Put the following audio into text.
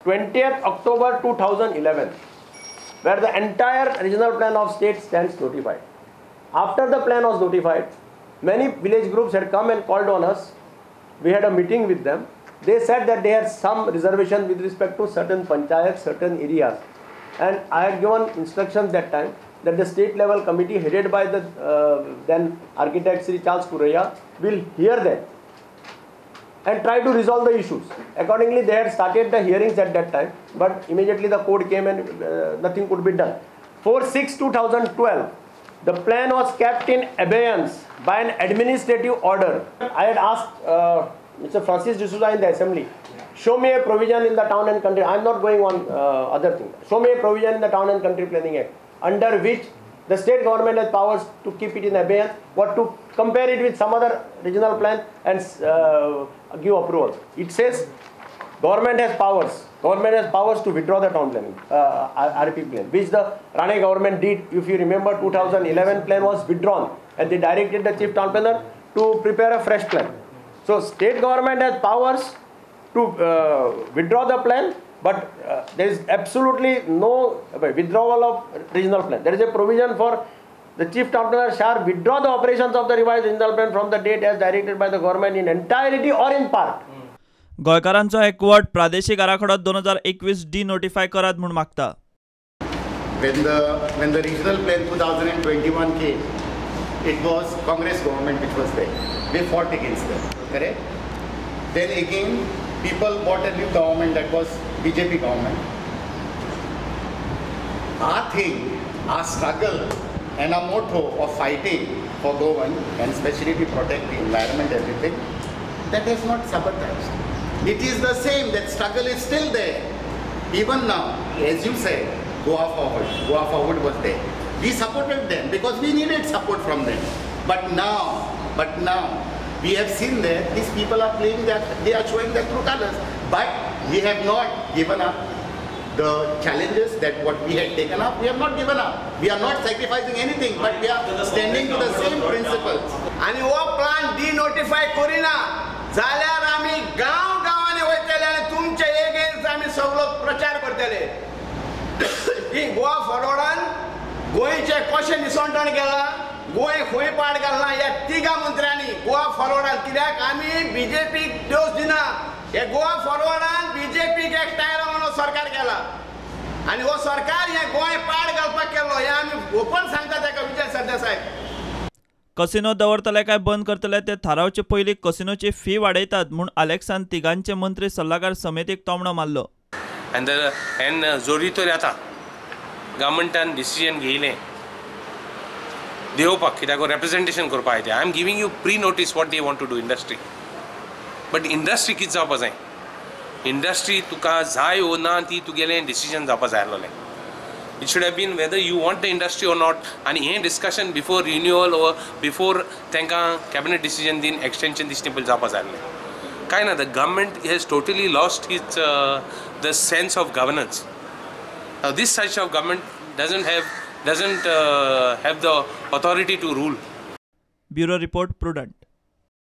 20th October 2011, where the entire regional plan of state stands notified. After the plan was notified, many village groups had come and called on us. We had a meeting with them. They said that they had some reservation with respect to certain panchayats, certain areas. And I had given instructions that time that the state level committee headed by the then architect Sri Charles Correa will hear them and try to resolve the issues. Accordingly, they had started the hearings at that time, but immediately the court came and nothing could be done. 4/6/2012, the plan was kept in abeyance by an administrative order. I had asked Mr. Francis D'Souza in the assembly, show me a provision in the town and country, I am not going on other thing, show me a provision in the Town and Country Planning Act under which the state government has powers to keep it in abeyance or to compare it with some other regional plan and give approval. It says government has powers. Government has powers to withdraw the town planning, RP plan, which the Rane government did. If you remember, 2011 plan was withdrawn and they directed the chief town planner to prepare a fresh plan. So state government has powers to withdraw the plan, but there is absolutely no withdrawal of regional plan. There is a provision for the chief town planner shall withdraw the operations of the revised regional plan from the date as directed by the government in entirety or in part. गोंयकारांचो एकवट प्रादेशिक आराखडो 2021 D notify करात म्हूण मागता. When the regional plan 2021 came, it was Congress government which was there. We fought against them, correct? Then again, people bought a new government, that was BJP government. Our thing, our struggle and our motto of fighting for Goan and especially to protect the environment, everything, that has not sabotaged. It is the same, that struggle is still there. Even now, as you said, Goa Forward was there. We supported them because we needed support from them. But now, we have seen that these people are playing that, they are showing their true colors. But we have not given up the challenges that what we had taken up. We have not given up. We are not sacrificing anything, but we are standing to the same principles. And हो plan डिनोटिफाय करिना जाल्यार आमी गांव गांवांनी वयतले आनी तुमचे against आमी सगळो प्रचार करतले. की गोवा फॉरवर्डान गोंयचें कशें निसणटण केलां, गोंय खंय पाड घालना ह्या तिगा मंत्र्यांनी गोवा फॉरवर्डान. कित्याक आमी बीजेपीक दोश दिना, हे गोवा फॉरवर्डान बीजेपीक एकठांय म्हणून सरकार केला आनी हो सरकार हें गोंय पाड घालपाक केल्लो, हें आमी ओपन सांगता ताका विजय सरदेसाय. कसिनो दवरतले काय बंद करतले ते थारावचे पयलीं कसिनोची फी वाडयतात म्हूण आलेक्सान तिगांचे मंत्री सल्लागार समितीक तोमणो मारलो. एंड जोरी तर आतां गव्हर्मेंटान डिसिजन घेयलें देवपाक, कित्याक रेप्रेजेंटेशन करपाक आयते. I am giving you pre notice what they want to do industry. But industry कितें जावपा जाय, इंडस्ट्री तुका जाय ओ ना ती तुगेलें डिसिजन जावपा जाय आसलेलें. It should have been whether you want the industry or not. आनी हें discussion before renewal or before तांकां कॅबिनेट डिसिजन दिवन एक्सटेंशन दिसचें पयलीं जावपा जाय आसलें. कांय ना, the government has totally lost its the sense of governance. This such of government doesn't have the authority to rule. Bureau report, Prudent.